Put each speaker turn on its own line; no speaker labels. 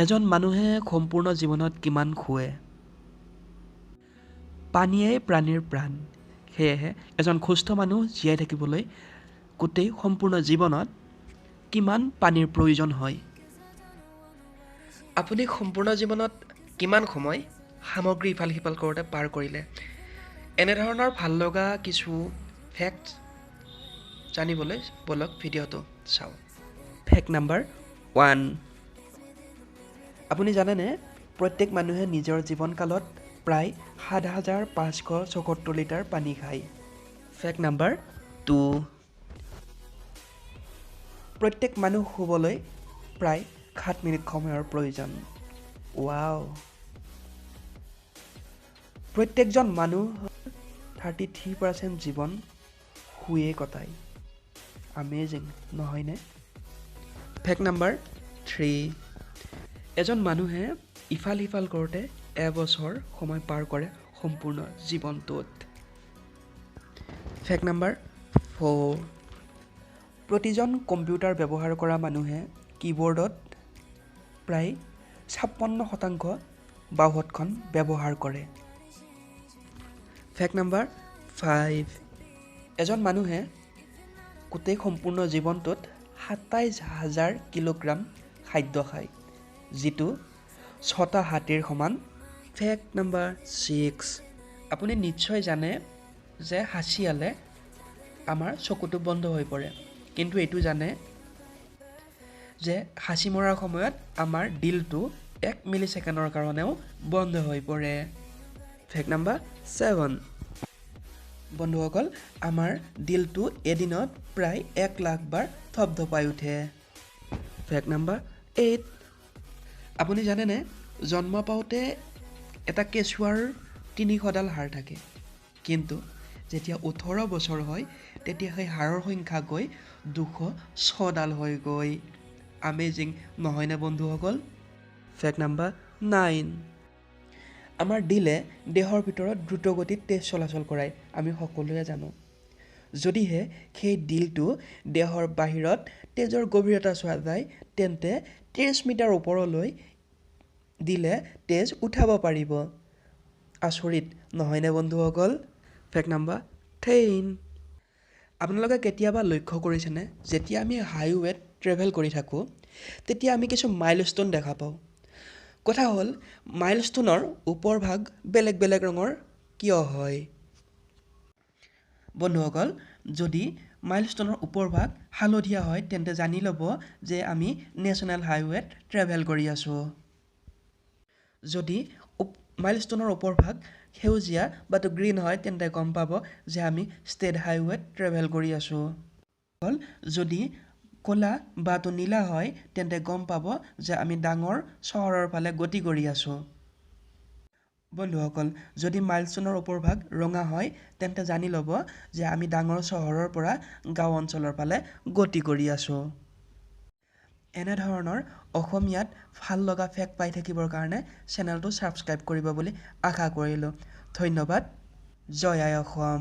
এজন মানুহে সম্পূৰ্ণ জীৱনত কিমান শোৱে? পানীয়েই প্ৰাণীৰ প্ৰাণ। সেয়েহে এজন সুস্থ মানুহ জীয়াই থাকিবলৈ গোটেই সম্পূৰ্ণ জীৱনত কিমান পানীৰ প্ৰয়োজন হয়? আপুনি সম্পূৰ্ণ জীৱনত কিমান সময় সামগ্ৰী ইফাল সিফাল কৰোঁতে পাৰ কৰিলে? এনেধৰণৰ ভাল লগা কিছু ফেক্ট জানিবলৈ ব'লক ভিডিঅ'টো চাওঁ। ফেক্ট নাম্বাৰ 1, আপুনি জানেনে প্ৰত্যেক মানুহে নিজৰ জীৱনকালত প্ৰায় 7576 লিটাৰ পানী খায়? ফেক্ট নাম্বাৰ 2, প্ৰত্যেক মানুহ শুবলৈ প্ৰায় 7 মিনিট সময়ৰ প্ৰয়োজন। ৱাও! প্ৰত্যেকজন মানুহ 33% জীৱন শুয়ে কটায়। আমেজিং নহয়নে? ফেক্ট নাম্বাৰ 3, এজন মানুহে ইফাল সিফাল কৰোঁতে এবছৰ সময় পাৰ কৰে সম্পূৰ্ণ জীৱনটোত। ফেক্ট নাম্বাৰ 4, প্ৰতিজন কম্পিউটাৰ ব্যৱহাৰ কৰা মানুহে কীবৰ্ডত প্ৰায় 56% বাওঁহাতখন ব্যৱহাৰ কৰে। ফেক্ট নাম্বাৰ 5, এজন মানুহে গোটেই সম্পূৰ্ণ জীৱনটোত 27,000 কিলোগ্ৰাম খাদ্য খায়, যিটো 6টা হাতীৰ সমান। ফেক্ট নাম্বাৰ 6, আপুনি নিশ্চয় জানে যে হাঁচিয়ালে আমাৰ চকুটো বন্ধ হৈ পৰে, কিন্তু এইটো জানে যে হাঁচি মৰাৰ সময়ত আমাৰ দিলটো 1 মিলি ছেকেণ্ডৰ কাৰণেও বন্ধ হৈ পৰে। ফেক্ট নাম্বাৰ 7, বন্ধুসকল, আমাৰ দিলটো এদিনত প্ৰায় 1 লাখ বাৰ থপথপাই উঠে। ফেক্ট নাম্বাৰ 8, আপুনি জানেনে জন্ম পাওঁতে এটা কেঁচুৱাৰ 300ডাল হাড় থাকে, কিন্তু যেতিয়া 18 বছৰ হয় তেতিয়া সেই হাড়ৰ সংখ্যা গৈ 206ডাল হয়গৈ। আমেজিং নহয়নে বন্ধুসকল? ফেক্ট নাম্বাৰ 9, আমাৰ দিলে দেহৰ ভিতৰত দ্ৰুতগতিত তেজ চলাচল কৰায়, আমি সকলোৱে জানো। যদিহে সেই দিলটো দেহৰ বাহিৰত তেজৰ গভীৰতা চোৱা যায়, তেন্তে 30 মিটাৰ ওপৰলৈ দিলে তেজ উঠাব পাৰিব। আচৰিত নহয়নে বন্ধুসকল? ফেক্ট নাম্বাৰ 10, আপোনালোকে কেতিয়াবা লক্ষ্য কৰিছেনে যেতিয়া আমি হাইৱেত ট্ৰেভেল কৰি থাকোঁ তেতিয়া আমি কিছু মাইলষ্ট'ন দেখা পাওঁ? কথা হ'ল, মাইলষ্ট'নৰ ওপৰ ভাগ বেলেগ বেলেগ ৰঙৰ কিয় হয়? বন্ধুসকল, যদি মাইলষ্ট'নৰ ওপৰ ভাগ হালধীয়া হয় তেন্তে জানি ল'ব যে আমি নেশ্যনেল হাইৱেত ট্ৰেভেল কৰি আছোঁ। যদি মাইলষ্ট'নৰ ওপৰ ভাগ সেউজীয়া বা তো গ্ৰীণ হয় তেন্তে গম পাব যে আমি ষ্টেট হাইৱেত ট্ৰেভেল কৰি আছোঁ। যদি ক'লা বা তো নীলা হয় তেন্তে গম পাব যে আমি ডাঙৰ চহৰৰ ফালে গতি কৰি আছোঁ। বন্ধুসকল, যদি মাইলষ্ট'নৰ ওপৰ ভাগ ৰঙা হয় তেন্তে জানি ল'ব যে আমি ডাঙৰ চহৰৰ পৰা গাঁও অঞ্চলৰ ফালে গতি কৰি আছোঁ। এনেধৰণৰ অসমীয়াত ভাল লগা ফেক্ট পাই থাকিবৰ কাৰণে চেনেলটো ছাবস্ক্ৰাইব কৰিব বুলি আশা কৰিলোঁ। ধন্যবাদ। জয় আই অসম।